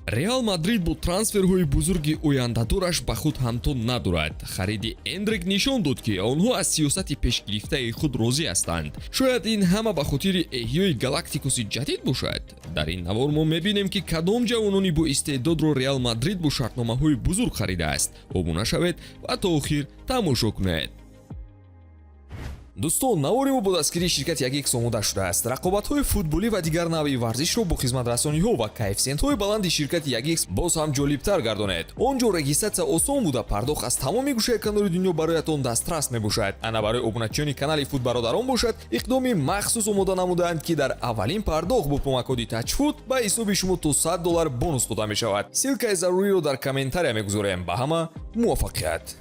Реал Мадрид бо трансферҳои бузурги ояндадораш ба худ ҳамто надорад. Хариди Эндрик нишон дод, ки онҳо аз сиёсати пешгирифтаи худ розӣ ҳастанд. Шояд ин ҳама ба хотири эҳёи Галактикоси ҷадид бошад. Дар ин навор мо мебинем, ки кадом ҷавонони боистеъдодро Реал Мадрид бо шартномаҳои бузург харидааст. Обуна шавед ва то охир тамошо кунед. Дӯстон, навори мо бо дастгирии ширкати Ягикс омода шудааст. Рақобатҳои футболӣ ва дигар навъи варзишро бо хизматрасониҳо ва коэффисиентҳои баланди ширкати Ягикс боз ҳам ҷолибтар гардонед. Он ҷо регистратсия осон буда, пардохт аз тамоми гӯшаи канори дунё бароятон дастрас мебошад. Ана, барои обуначиёни канали Футбародарон бошад, иқдоми махсус омода намудаанд, ки дар аввалин пардохт бо промокоди Тачфут ба ҳисоби шумо то 100 доллар бонус дода мешавад. Ссылкаи заруриро дар комментария мегузорем. Ба ҳама муваффақият!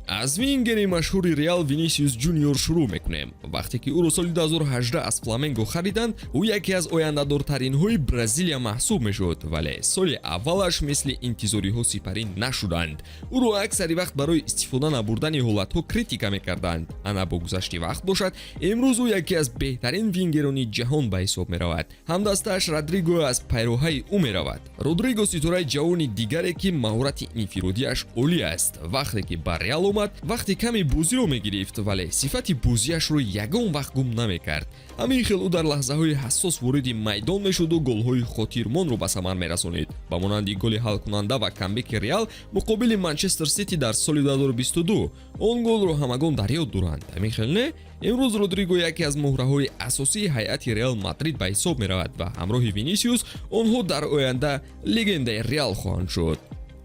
Аз вингери машҳури Реал Винисиус Ҷуниор шурӯъ мекунем. Вақте ки ӯро соли 2018 аз Фламенго хариданд, ӯ яке аз ояндадортаринҳои Бразилия маҳсуб мешуд, вале соли аввалаш мисли интизориҳо сипарӣ нашуданд. Ӯро аксари вақт барои истифода набурдани ҳолатҳо критика мекарданд. Ана, бо гузашти вақт бошад, имрӯз ӯ яке аз беҳтарин вингерони ҷаҳон ба ҳисоб меравад. Ҳамдастааш Родриго аз пайроҳаи ӯ меравад. Родриго ситораи ҷавони дигаре, ки маҳорати инфиродиаш олӣ аст. Вақте ки ба Реал омад, вақти каме бозиро мегирифт, вале сифати бозиашро ягон вақт гум намекард. Ҳамин хел ӯ дар лаҳзаҳои ҳассос вориди майдон мешуду голҳои хотирмонро ба самар мерасонид, ба монанди голи ҳалкунанда ва камбеки Реал муқобили Манчестер Сити дар соли 2022. Он голро ҳамагон дар ёд доранд, ҳамин хел не? Имрӯз Родриго яке аз муҳраҳои асосии ҳайати Реал Мадрид ба ҳисоб меравад ва ҳамроҳи Винисиус онҳо дар оянда легендаи Реал хоҳанд шуд.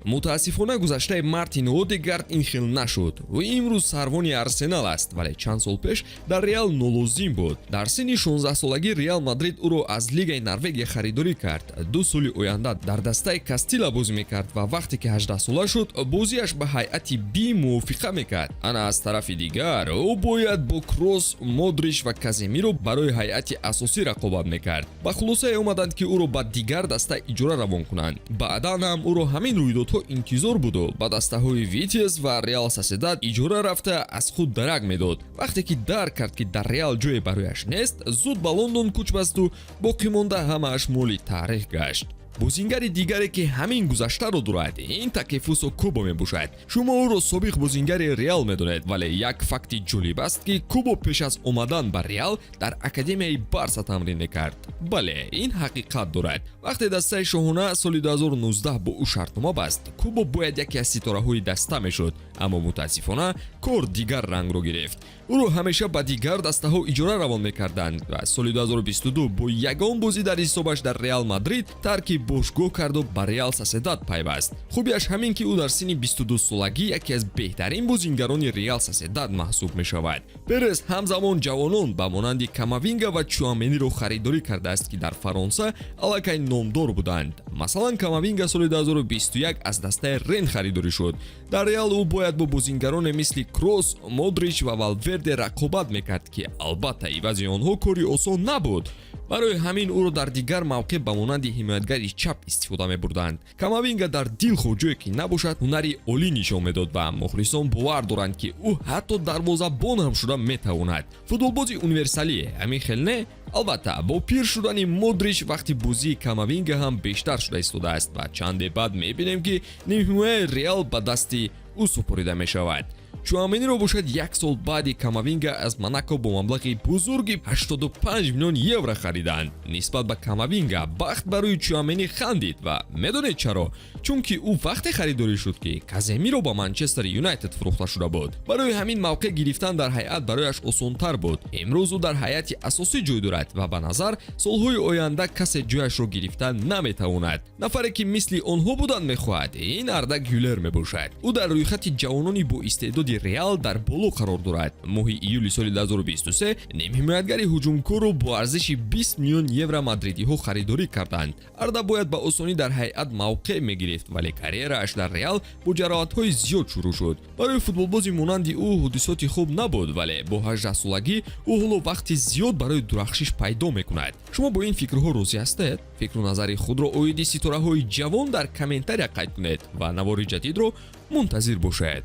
Мутаассифона, гузаштаи Мартин Одегард ин хел нашуд. Ӯ имрӯз сарвони Арсенал аст, вале чанд сол пеш дар Реал нолозим буд. Дар синни 16-солагӣ Реал Мадрид ӯро аз Лигаи Норвегия харидорӣ кард. 2 соли оянда дар дастаи Кастила бозӣ мекард ва вақте ки 18-сола шуд, бозиаш ба ҳайати Би мувофиқа мекард. Ана, аз тарафи дигар, ӯ бояд бо Крос, Модрич ва Каземиро барои ҳайати асосӣ рақобат мекард. Ба хулосае омаданд, ки ӯро ба дигар даста иҷора равон кунанд. Баъдан ҳам ӯро ҳамин рӯйдодҳо интизор буду ба дастаҳои Витес ва Реал Соседад иҷора рафта, аз худ дарак медод. Вақте ки дарк кард, ки дар Реал ҷое барояш нест, зуд ба Лондон кӯч басту боқимонда ҳамааш моли таърих гашт. Бозингари дигаре, ки ҳамин гузаштаро дорад, ин Такефусо Кубо мебошад. Шумо ӯро собиқ бозингари Реал медонед, вале як факти ҷолиб аст, ки Кубо пеш аз омадан ба Реал дар академияи Барса тамрин мекард. Бале, ин ҳақиқат дорад. Вақте дастаи шоҳона соли 2019 бо ӯ шартнома баст, Кубо бояд яке аз ситораҳои даста мешуд, аммо мутаассифона, кор дигар рангро гирифт. Ӯро ҳамеша ба дигар дастаҳо иҷора равон мекарданд ва соли 2022 бо ягон бозӣ дар ҳисобаш дар Реал Мадрид тарки бошгоҳ карду ба Реал Соседад пайваст. Хубиаш ҳамин, ки ӯ дар синни 22-солагӣ яке аз беҳтарин бозингарони Реал Соседад маҳсуб мешавад. Перес ҳамзамон ҷавонон ба монанди Камавинга ва Чуамениро харидорӣ кардааст, ки дар Фаронса аллакай номдор буданд. Масалан, Камавинга соли 2021 аз дастаи Рен харидорӣ шуд. Дар Реал ӯ бояд бо бозингароне мисли Крос, Модрич ва Валверде рақобат мекард, ки албатта, ивази онҳо кори осон набуд. Барои ҳамин ӯро дар дигар мавқеъ, ба монанди ҳимоятгари чап, истифода мебурданд. Камавинга дар дилхоҳ ҷое ки набошад, ҳунари олӣ нишон медод ва мухлисон бовар доранд, ки ӯ ҳатто дарвозабон ҳам шуда метавонад. Футболбози универсалӣ, ҳамин хел не? Албатта, бо пир шудани Модрич вақти бозии Камавинга ҳам бештар шуда истодааст ва чанде баъд мебинем, ки нимҳимояи Реал ба дасти ӯ супорида мешавад. Чуамениро бошад, як сол баъди Камавинга аз Монако бо маблағи бузурги 85 миллион евро хариданд. Нисбат ба Камавинга бахт барои Чуамени хандид. Ва медонед чаро? Чунки ӯ вақте харидорӣ шуд, ки Каземиро ба Манчестер Юнайтед фурӯхта шуда буд. Барои ҳамин мавқеъ гирифтан дар ҳайат барояш осонтар буд. Имрӯз ӯ дар ҳайати асосӣ ҷой дорад ва ба назар солҳои оянда касе ҷояшро гирифта наметавонад. Нафаре, ки мисли онҳо будан мехоҳад, ин Арда Гюлер мебошад. Ӯ дар рӯйхати ҷавонони боистеъдоди Реал дар боло қарор дорад. Моҳи июли соли 2023 нимҳимоятгари ҳуҷумкорро бо арзиши 20 миллион евро мадридиҳо харидорӣ карданд. Арда бояд ба осонӣ дар ҳайат мавқеъ мегирифт, вале карьерааш дар Реал бо ҷароҳатҳои зиёд шурӯъ шуд. Барои футболбози монанди ӯ ҳодисоти хуб набуд, вале бо 18-солагӣ ӯ ҳоло вақти зиёд барои дурахшиш пайдо мекунад. Шумо бо ин фикрҳо розӣ ҳастед? Фикру назари худро оиди ситораҳои ҷавон дар комментария қайд кунед ва навори ҷадидро мунтазир бошед.